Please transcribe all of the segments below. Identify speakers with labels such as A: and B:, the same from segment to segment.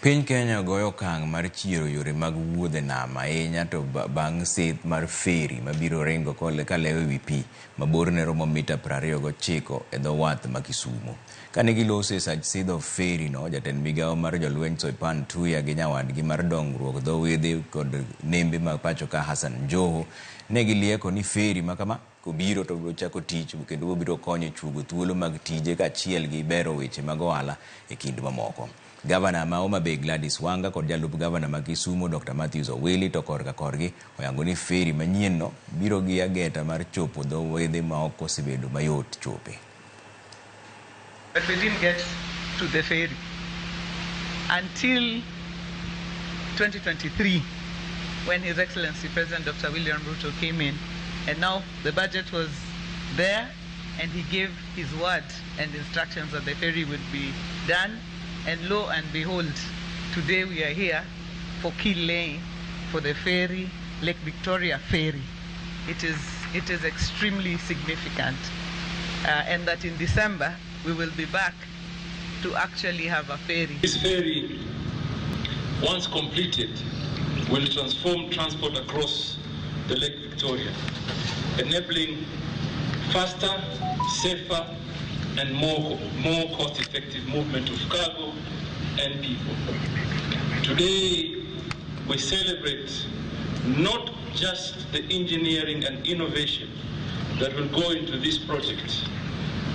A: Piny Kenya goyo okang' mar chiero yore mag wuodh e nam ahinya to bang' seth mar feri mabiro ringo kalewo ewi pi ma borne romo mita 29 e dho wath ma Kisumu. Kane giloso e sach sidho feri no, jatend migawo mar jolweny Soipan Tuya gi nyawadgi mar dongruok dho wedhe kod nembe mag pacho ka Hassan Joho ne gilieko ni feri ma kama kobiro to biro chako tich kendo biro konyo e chuogo thuolo mag tije kaachiel gi bero weche mag ohala e kind mamoko. Gavana ma Homa Bay Gladys Wanga kod jalup gavana ma Kisumu Dr. Matthews Owili to korka korgi oyango ni feri manyien no biro gi ageta mar chopo dho wedhe ma ok osebedo mayot chope.
B: But we didn't get to the ferry until 2023, when His Excellency President Dr. William Ruto came in. And now the budget was there, and he gave his word and instructions that the ferry would be done. And lo and behold, today we are here for keel laying for the ferry, Lake Victoria ferry. It is extremely significant. And that in December, we will be back to actually have a ferry.
C: This ferry, once completed, will transform transport across the Lake Victoria, enabling faster, safer, and more cost-effective movement of cargo and people. Today, we celebrate not just the engineering and innovation that will go into this project,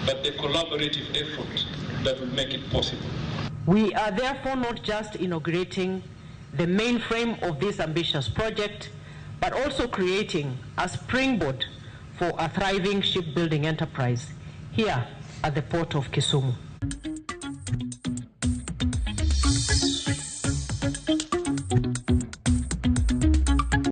C: but the collaborative effort that will make it possible.
D: We are therefore not just inaugurating the mainframe of this ambitious project, but also creating a springboard for a thriving shipbuilding enterprise here at the port of Kisumu.